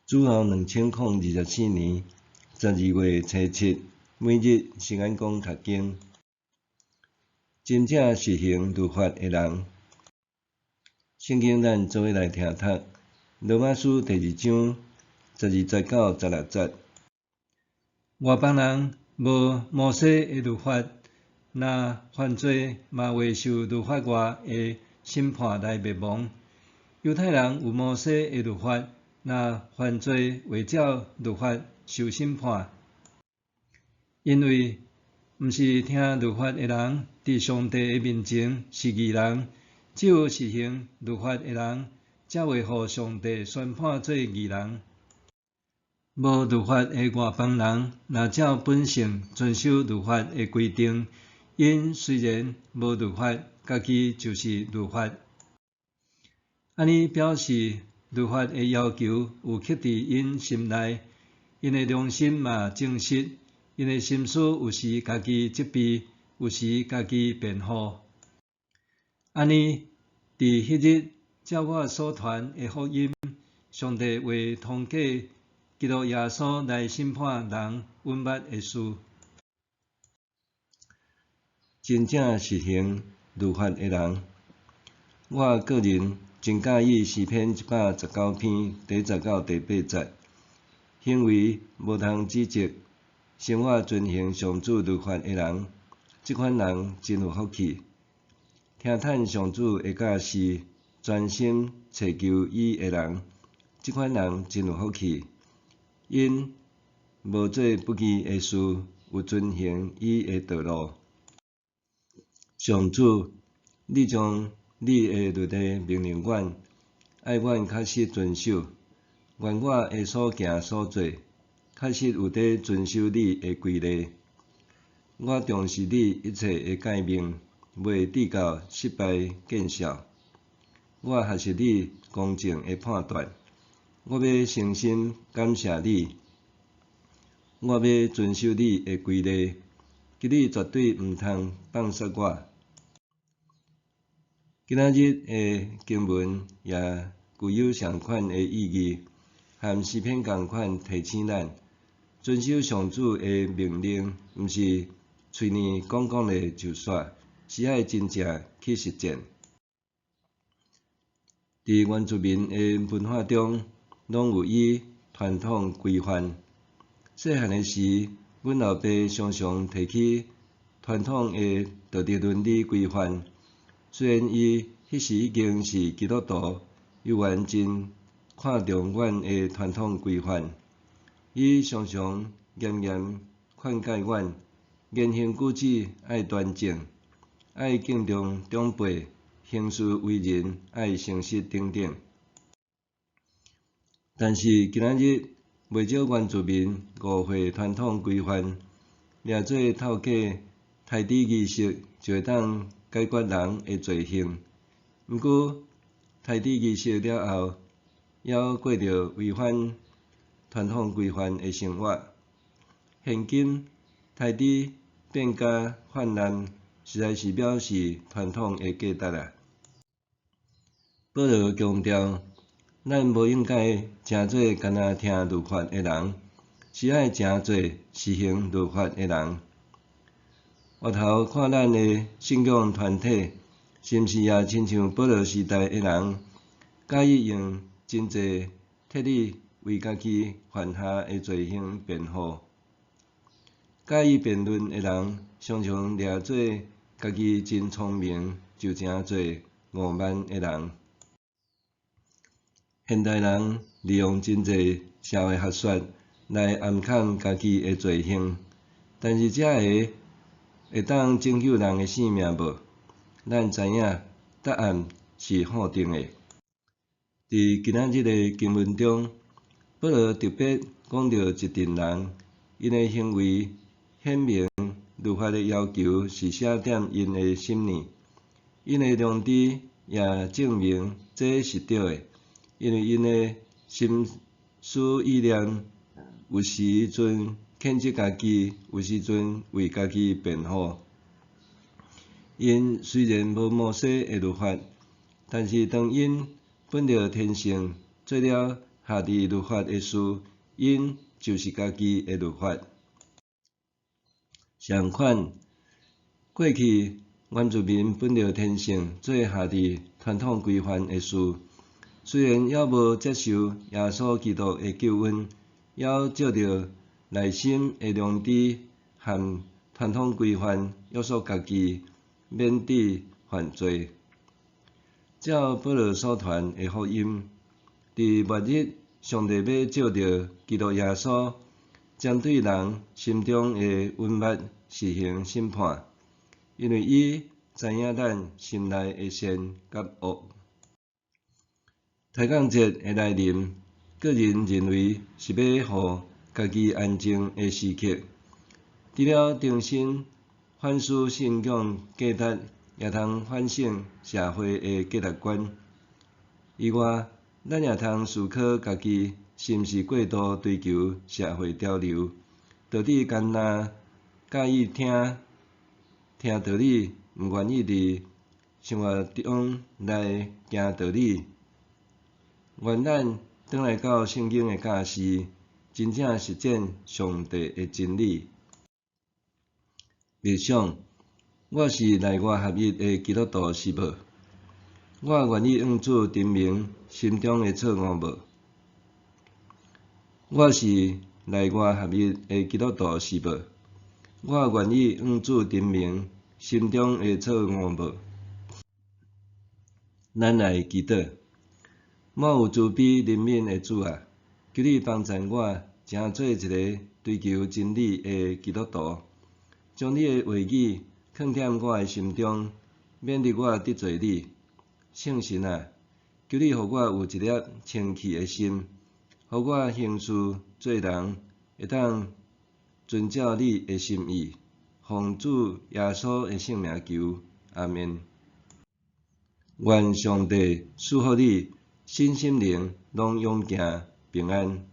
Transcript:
主後2024年12月初7，每日聖眼光讀經。真正實行律法的人，聖經咱做伙來聽讀。羅馬書第二章12節到16節。外邦人無摩西的律法，若犯罪嘛袂受律法外的審判來滅亡。猶太人有摩西的律法，若犯罪會照律法受審判，因為毋是聽律法的人，佇上帝的面前是義人，只有實行律法的人，才會予上帝宣判做義人。無律法的外邦人，若照本性遵守律法的規定，𪜶雖然無律法，家己就是律法。按呢表示律法的要求有刻佇𪜶心內，𪜶的良心嘛證實，𪜶的心思有時家己責備，有時家己辯護。按呢，佇彼日，照我所傳的福音，上帝會通過基督耶穌來審判人隱密的事。真正實行律法的人，我個人真佮意詩篇119篇第一節到第八節，行為無通指責，生活遵行上主律法的人，這款人真有福氣。聽趁上主的教示，專心揣求伊的人，這款人真有福氣。𪜶無做不義的事，有遵行伊的道路。上主，你將你的律例命令阮，愛阮確實遵守。願我的所行所做，確實有佇遵守你的規例。我重視你一切的誡命，袂致到失敗見笑。我學習你公正的判斷，我欲誠心感謝你。我欲遵守你的規例，求你絕對毋通放殺我。今仔日的經文也具有相款的意義，和詩篇仝款提醒咱，遵守上主的命令，毋是喙爾講講咧就煞，是愛真正去實踐。佇原住民的文化中，攏有伊傳統規範。細漢的時，阮老爸常常提起傳統的道德倫理規範。雖然伊彼時已經是基督徒，猶原真看重阮的傳統規範。伊常常嚴嚴勸誡阮，言行舉止愛端正，愛敬重長輩，行事為人愛誠實等等。但是今仔日，袂少原住民誤會傳統規範，掠做透過刣豬儀式就會當解決人的罪行。毋過，刣豬儀式了後，猶過著違反傳統規範的生活。現今刣豬變甲泛濫，實在是藐視傳統的價值啊！保羅強調，咱無應該成做干焦聽律法的人，是愛成做實行律法的人。回頭看咱的信仰團體，是毋是也親像保羅時代的人，佮意用真濟鐵理為家己犯下的罪行辯護？佮意辯論的人，常常掠做家己真聰明，就成做傲慢的人。現代人利用真濟社會學說來掩藏家己的罪行，但是這个會當拯救人的性命無？咱知影答案是否定的。佇今仔日的經文中，保羅特別講著一陣人，𪜶的行為顯明律法的要求是寫踮𪜶的心裡，𪜶的良知也證明這是對的，因為𪜶的心思意念有時陣譴責家己，有時陣為家己辯護。𪜶雖然無摩西的律法，但是當𪜶本著天性做了合佇律法的事，𪜶就是家己的律法。相反，過去原住民本著天性做合佇傳統規範的事，雖然猶無接受耶穌基督的救恩，猶照著內心的良知和傳統規範約束家己，免致犯罪。照保羅所傳的福音，佇末日，上帝欲藉著基督耶穌，針對人心中的隱密實行審判，因為伊知影咱心內的善佮惡。抬槓節的來臨，個人認為是欲予家己安靜的時刻，除了重新反思信仰價值，也通反省社會的價值觀。以外，咱也通思考家己是毋是過度追求社會潮流，導致干焦佮意聽聽道理，毋願意佇生活中來行道理。願咱轉來到聖經的教示，真正實踐上帝的真理。默想，我是內外合一的基督徒是無？我願意向主陳明心中的錯誤無？我是內外合一的基督徒是無？我願意向主陳明心中的錯誤無？咱來祈禱，滿有慈悲憐憫的主啊，求你幫贊我，成做一个追求真理的基督徒，將你的話語囥踮我的心中，免得我得罪你。聖神啊，求你予我有一粒清氣的心，予我行事做人會當遵照你的心意。奉主耶穌的聖名求，阿們。願上帝賜福你，身心靈攏勇健平安。